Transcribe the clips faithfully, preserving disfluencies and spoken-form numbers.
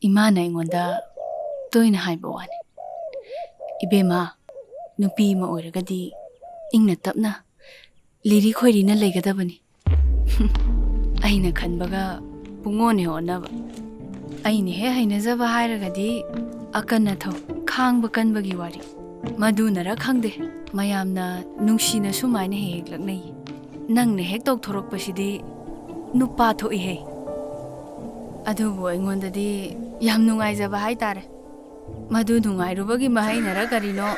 ꯏꯃꯥꯅ ꯑꯩꯉꯣꯟꯗ ꯇꯣꯏꯅ ꯍꯥꯏꯕ ꯋꯥꯅꯤ, "ꯏꯕꯦꯝꯃ, ꯅꯨꯄꯤ ꯑꯃ ꯑꯣꯏꯔꯒꯗꯤ ꯏꯪꯅ ꯇꯞꯅ ꯂꯤꯔꯤ ꯈꯣꯏꯔꯤꯅ ꯂꯩꯒꯗꯕꯅꯤ꯫" ꯑꯩꯅ ꯈꯟꯕꯒ ꯄꯨꯡꯑꯣꯟ ꯍꯦꯛ ꯑꯣꯟꯅꯕ꯫ ꯑꯩꯅ ꯍꯦꯛ ꯍꯩꯅꯖꯕ ꯍꯥꯏꯔꯒꯗꯤ ꯑꯀꯟ ꯑꯊꯧ, ꯈꯥꯡꯕ ꯀꯟꯕꯒꯤ ꯋꯥꯔꯤ꯫ ꯃꯗꯨꯅꯔ ꯈꯪꯗꯦ, ꯃꯌꯥꯝꯅ ꯅꯨꯡꯁꯤꯅ ꯁꯨꯃꯥꯏꯅ ꯍꯦꯛ ꯍꯦꯛ ꯂꯛꯅꯩ꯫ ꯅꯪꯅ ꯍꯦꯛ ꯇꯧꯊꯣꯔꯛꯄꯁꯤꯗꯤ ꯅꯨꯄꯥ ꯊꯣꯛꯏꯍꯦ꯫ ꯑꯗꯨꯕꯨ ꯑꯩꯉꯣꯟꯗꯗꯤ ꯌꯥꯝ ꯅꯨꯡꯉꯥꯏꯖꯕ ꯍꯥꯏꯇꯥꯔꯦ꯫ ꯃꯗꯨ ꯅꯨꯡꯉꯥꯏꯔꯨꯕꯒꯤ ꯃꯍꯩꯅꯔ ꯀꯔꯤꯅꯣ,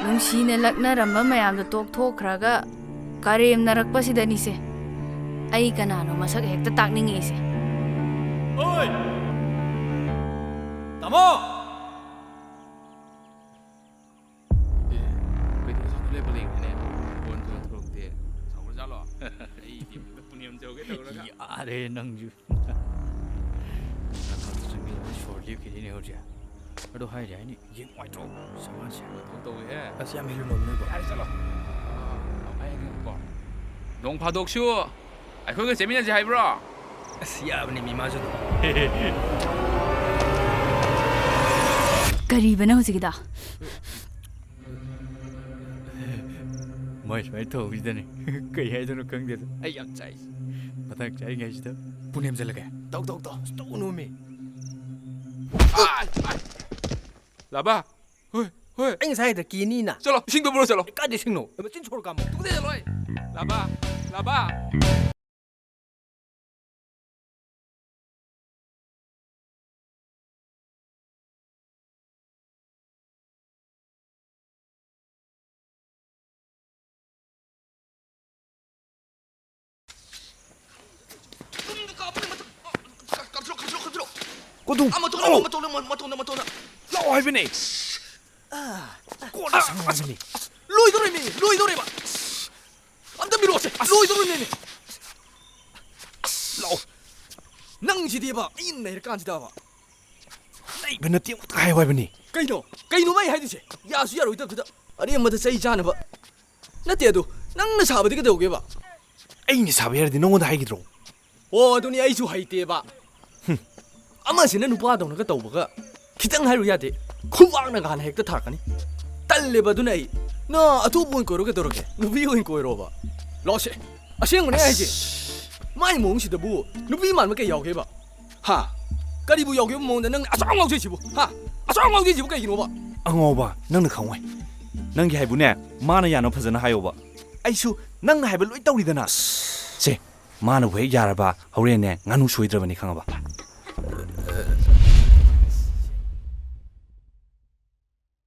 ꯅꯨꯡꯁꯤꯅ ꯂꯛꯅꯔꯝꯕ ꯃꯌꯥꯝꯗꯣ ꯇꯣꯛꯊꯣꯛꯈ꯭ꯔꯒ ꯀꯔꯦꯝꯅꯔꯛꯄꯁꯤꯗꯅꯤꯁꯦ ꯑꯩ ꯀꯅꯥꯅꯣ ꯃꯁꯛ ꯍꯦꯛꯇ ꯇꯥꯛꯅꯤꯡꯉꯤꯁꯦ꯫ ꯑꯣꯏ! ꯇꯥꯃꯣ! ꯑꯦ, ꯀꯩꯗꯧꯔꯖꯥꯠꯅꯣ? ꯂꯦꯞꯄ ꯂꯩꯈ꯭ꯔꯦꯅꯦ꯫ ꯐꯣꯟꯁꯨ ꯊꯣꯛꯂꯛꯇꯦ꯫ ꯁꯥꯎꯔꯖꯥꯠꯂꯣ? ꯑꯩ ꯇꯤꯝꯗꯨꯗ ꯄꯨꯅꯦꯝ ꯆꯧꯒꯦ ꯇꯧꯔꯒ꯫ ꯌꯥꯔꯦ ꯅꯪꯁꯨ꯫ ꯅꯅꯥꯛꯇ ꯆꯪꯁꯤꯜꯂꯒ ꯁꯣꯔ ꯂꯦꯞꯈꯤꯗꯣꯏꯅꯦ ꯍꯧꯖꯤꯛ꯫ ꯑꯗꯣ ꯍꯥꯏꯔꯦ ꯍꯥꯏꯅꯤ, ꯌꯦꯡ ꯅꯨꯡꯉꯥꯏꯇ꯭ꯔꯣ? ꯁꯃꯥꯟꯁꯦ꯫ ꯃꯊꯧ ꯇꯧꯋꯦꯍꯦ꯫ ꯑꯁ, ꯌꯥꯝ ꯍꯦꯜꯂꯨꯅꯣ ꯅꯣꯏꯕꯣ꯫ ꯌꯥꯔꯦ, ꯆꯠꯂꯣ꯫ ꯑꯥ, ꯑꯩ ꯍꯥꯏꯒꯦꯕꯀꯣ꯫ ꯅꯣꯡ ꯐꯥꯗꯣꯛꯁꯨ ꯑꯩꯈꯣꯏꯒ ꯆꯦꯟꯃꯤꯟꯅꯁꯦ ꯍꯥꯏꯕ꯭ꯔꯣ? ꯑꯁ, ꯌꯥꯕꯅꯦ ꯃꯤ ꯃꯥꯁꯨ ꯑꯗꯨꯝ꯫ ꯀꯔꯤꯕꯅꯣ ꯍꯧꯖꯤꯛꯀꯤꯗꯣ? ꯃꯣꯏ ꯁꯨꯃꯥꯏꯅ ꯇꯧꯕꯁꯤꯗꯅꯦ ꯀꯩ ꯍꯥꯏꯗꯣꯏꯅꯣ ꯈꯪꯗꯦꯗ꯫ ꯑꯩ ꯌꯥꯝ ꯆꯥꯛꯏ꯫ ꯃꯇꯥꯡ ꯆꯥꯔꯤꯉꯩꯁꯤꯗ ꯄꯨꯅꯦꯝꯖꯜꯂꯒꯦ꯫ ꯇꯧ, ꯇꯧ, ꯇꯧ꯫ ꯑꯁ, ꯇꯧꯅꯣꯃꯤ꯫ ꯂꯥꯕꯥ꯫ ꯍꯣꯏ, ꯍꯣꯏ꯫ ꯑꯩ ꯉꯁꯥꯏ ꯍꯦꯛꯇ ꯀꯤꯅꯤꯅ꯫ ꯆꯠꯂꯣ, ꯏꯁꯤꯡꯗꯣ ꯄꯨꯔꯣ ꯆꯠꯂꯣ꯫ ꯑꯦ, ꯀꯥꯏꯗ ꯏꯁꯤꯡꯅꯣ? ꯑꯦ, ꯃꯆꯤꯟ ꯁꯣꯔ ꯀꯥꯝꯃꯣ꯫ ꯇꯨꯗꯦ ꯆꯠꯂꯣ ꯑꯩ꯫ ꯂꯥꯕꯥ, ꯂꯥꯕꯥ꯫ ꯀꯣꯗꯨ, ꯑꯥ, ꯃꯇꯣꯟꯗ, ꯂꯥꯛꯑꯣ꯫ ꯃꯇꯣꯟꯗ, ꯃꯇꯣꯟꯗ, ꯃꯇꯣꯟꯗ꯫ ꯂꯥꯛꯑꯣ ꯍꯥꯏꯕꯅꯦ꯫ ꯀꯣꯟꯅ ꯁꯪꯉꯁꯤꯅꯦ꯫ ꯂꯣꯏꯗꯧꯔꯦꯃꯤ, ꯂꯣꯏꯗꯧꯔꯦꯕ꯫ ꯑꯝꯇ ꯄꯤꯔꯛꯑꯣꯁꯦ꯫ ꯂꯣꯏꯗꯧꯔꯦꯃꯤ꯫ ꯂꯥꯛꯑꯣ꯫ ꯅꯪꯁꯤꯗꯤꯕ, ꯑꯩꯅ ꯅꯩꯔꯀꯥꯟꯁꯤꯗꯕ꯫ ꯂꯩꯕ ꯅꯠꯇꯦ, ꯑꯃꯨꯛꯇ ꯍꯥꯏꯌꯨ ꯍꯥꯏꯕꯅꯤ꯫ ꯀꯩꯅꯣ? ꯀꯩꯅꯣ ꯃꯥꯏ ꯍꯥꯏꯗꯣꯏꯁꯦ? ꯌꯥꯁꯨ ꯌꯥꯔꯣꯏꯗꯕꯗꯨꯗ꯫ ꯑꯔꯦꯝꯕꯗ ꯆꯩ ꯆꯥꯅꯕ꯫ ꯅꯠꯇꯦ ꯑꯗꯨ, ꯅꯪꯅ ꯁꯥꯕꯗꯤ ꯀꯩꯗꯧꯒꯦꯕ? ꯑꯩꯅ ꯁꯥꯕ ꯌꯥꯔꯗꯤ ꯅꯉꯣꯟꯗ ꯍꯥꯏꯒꯗ꯭ꯔꯣ? ꯑꯣ, ꯑꯗꯨꯅꯤ ꯑꯩꯁꯨ ꯍꯩꯇꯦꯕ꯫ ꯍꯨꯝ꯫ ꯑꯃꯁꯤꯅ ꯅꯨꯄꯥꯗꯧꯅꯒ ꯇꯧꯕꯒ ꯈꯤꯇꯪ ꯍꯥꯏꯔꯨ ꯌꯥꯗꯦ꯫ ꯈꯨꯕꯥꯛꯅꯒ ꯍꯥꯟꯅ ꯍꯦꯛꯇ ꯊꯥꯔꯛꯀꯅꯤ꯫ ꯇꯜꯂꯦꯕ꯫ ꯑꯗꯨꯅ ꯑꯩ, ꯅ ꯑꯇꯣꯞꯄ ꯑꯣꯏꯅ ꯀꯣꯏꯔꯣ꯫ ꯀꯩꯗꯧꯔꯒꯦ? ꯅꯨꯄꯤ ꯑꯣꯏꯅ ꯀꯣꯏꯔꯣꯕ꯫ ꯂꯥꯛꯁꯦ꯫ ꯑꯁꯦꯡꯕꯅꯦ ꯍꯥꯏꯁꯦ꯫ ꯃꯥꯏ ꯃꯑꯣꯡꯁꯤꯗꯕꯨ ꯅꯨꯄꯤ ꯃꯥꯟꯕ ꯀꯩ ꯌꯥꯎꯒꯦꯕ? ꯍꯥ? ꯀꯔꯤꯕꯨ ꯌꯥꯎꯒꯦꯕ ꯃꯉꯣꯟꯗ? ꯅꯪ ꯑꯆꯥꯎ ꯉꯥꯎꯖꯩꯁꯤꯕꯨ? ꯍꯥ? ꯑꯆꯥꯎ ꯉꯥꯎꯖꯩꯁꯤꯕꯨ ꯀꯩꯒꯤꯅꯣꯕ? ꯑꯉꯥꯎꯕ, ꯅꯪꯅ ꯈꯪꯉꯣꯏ꯫ ꯅꯪꯒꯤ ꯍꯥꯏꯕꯨꯅꯦ, ꯃꯥꯅ ꯌꯥꯅꯕ ꯐꯖꯅ ꯍꯥꯏꯌꯣꯕ꯫ ꯑꯩꯁꯨ ꯅꯪꯅ ꯍꯥꯏꯕ ꯂꯣꯏ ꯇꯧꯔꯤꯗꯅ꯫ ꯁꯦ, ꯃꯥꯅꯕꯨ ꯍꯦꯛ ꯌꯥꯔꯕ, ꯍꯣꯔꯦꯟꯅꯦ ꯉꯥꯅꯨ ꯁꯣꯏꯗ꯭ꯔꯕꯅꯤ, ꯈꯪꯉꯕ?